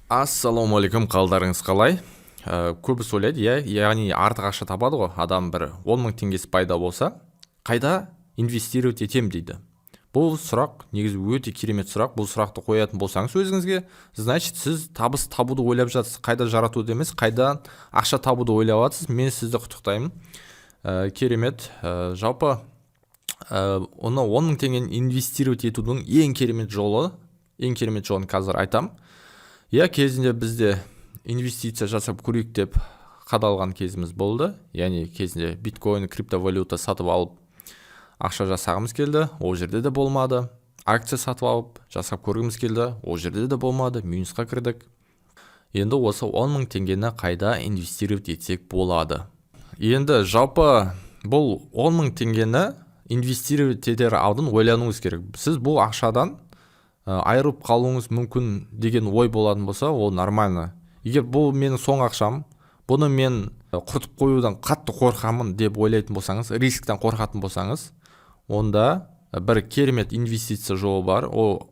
Ассалаумағалейкум, қалдарыңыз қалай? Көбісі ойлайды, иә, яғни артық ақша табады ғой адам, бір 10 000 теңгесі пайда болса, қайда инвестировать етемін дейді. Бұл сұрақ негізі өте керемет сұрақ. Бұл сұрақты қоятын болсаңыз өзіңізге, значит, сіз табыс табуды ойлап жатырсыз, қайда жаратуды емес, қайда ақша табуды ойлап жатырсыз. Мен сізді құттықтаймын. Керемет. Жалпы, оны 10 000 теңгені инвестировать етудің ең керемет жолы, ең керемет жолын қазір айтам. Иә, кезінде бізде инвестиция жасап көрейік деп қадалған кезіміз болды, яғни кезінде биткоин, криптовалюта сатып алып, ақша жасағымыз келді, ол жерде де болмады. Акция сатып алып жасап көргіміз келді, ол жерде де болмады, минусқа кірдік. Енді осы 10 мың теңгені қайда инвестировать етсек болады? Енді жалпы бұл 10 мың теңгені инвестировать етер алдын ойлануыңыз керек. Сіз бұл ақшадан айырылып қалуыңыз мүмкін деген ой болатын болса, ол нормально. Егер бұл менің соңғы ақшам, бұны мен құртып қоюдан қатты қорқамын деп ойлайтын болсаңыз, рисктен қорқатын болсаңыз, онда бір керемет инвестиция жолы бар, ол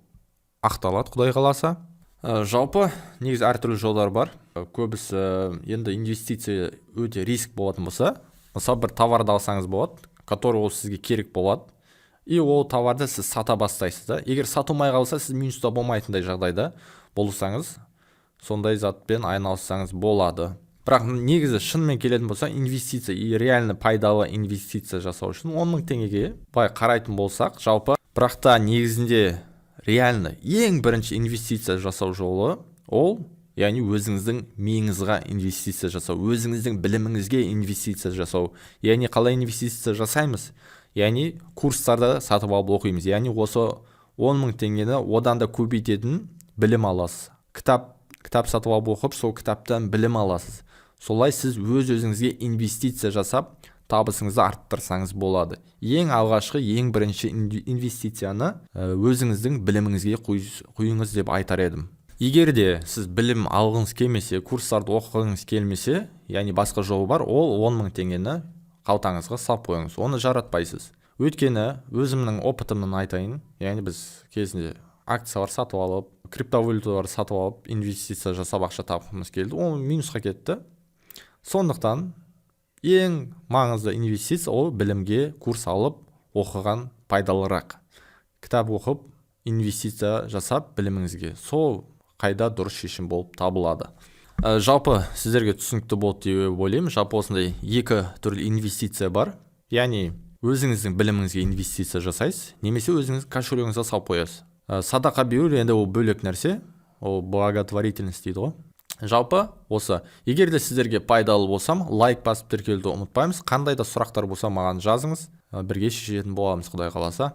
ақталады, құдай қаласа. Жалпы негізі әртүрлі жолдар бар. Көбісі енді инвестиция өте риск болатын болса, мысалы, бір товарды алсаңыз болады, который ол сізге керек болады, и ол товарды сіз сата бастайсыз да. Егер сатылмай қалса, сіз минуста болмайтындай жағдайда болсаңыз, сондай затпен айналыссаңыз болады. Бірақ негізі шынымен келетін болса, инвестиция и реально пайдалы инвестиция жасау үшін 10 мың теңгеге былай қарайтын болсақ, жалпы, бірақ та негізінде реально ең бірінші инвестиция жасау жолы ол, яғни өзіңіздің миыңызға инвестиция жасау, өзіңіздің біліміңізге инвестиция жасау. Яғни қалай инвестиция жасаймыз? Яғни курстарды сатып алып оқимыз, яғни осы 10 мың теңгені одан да көбейтетін білім аласыз. Кітап сатып алып оқып, сол кітаптан білім аласыз. Солай сіз өз өзіңізге инвестиция жасап, табысыңызды арттырсаңыз болады. Ең алғашқы, ең бірінші инвестицияны өзіңіздің біліміңізге құйыңыз деп айтар едім. Егер де сіз білім алғыңыз келмесе, курстарды оқығыңыз келмесе, яғни басқа жолы бар, ол 10 мың теңгені қалтаңызға салып қойыңыз, оны жаратпайсыз. Өйткені өзімнің опытымнан айтайын, яғни біз кезінде акциялар сатып алып, криптовалюталар сатып алып, инвестиция жасап, ақша тапқымыз келді, ол минусқа кетті. Сондықтан ең маңызды инвестиция ол білімге курс алып оқыған пайдалырақ. Кітап оқып, инвестиция жасап біліміңізге, сол қайда дұрыс шешім болып табылады. Жалпы сіздерге түсінікті болды деп ойлаймын. Жалпы осындай екі түрлі инвестиция бар, яғни өзіңіздің біліміңізге инвестиция жасайсыз немесе өзіңіз кошелегіңізге салып қоясыз. Садақа беру енді ол бөлек нәрсе, ол благотворительность дейді ғой. Жалпы осы. Егер де сіздерге пайдалы болсам, лайк басып, тіркелуді ұмытпаймыз. Қандай да сұрақтар болса, маған жазыңыз, бірге шешетін боламыз, құдай қаласа.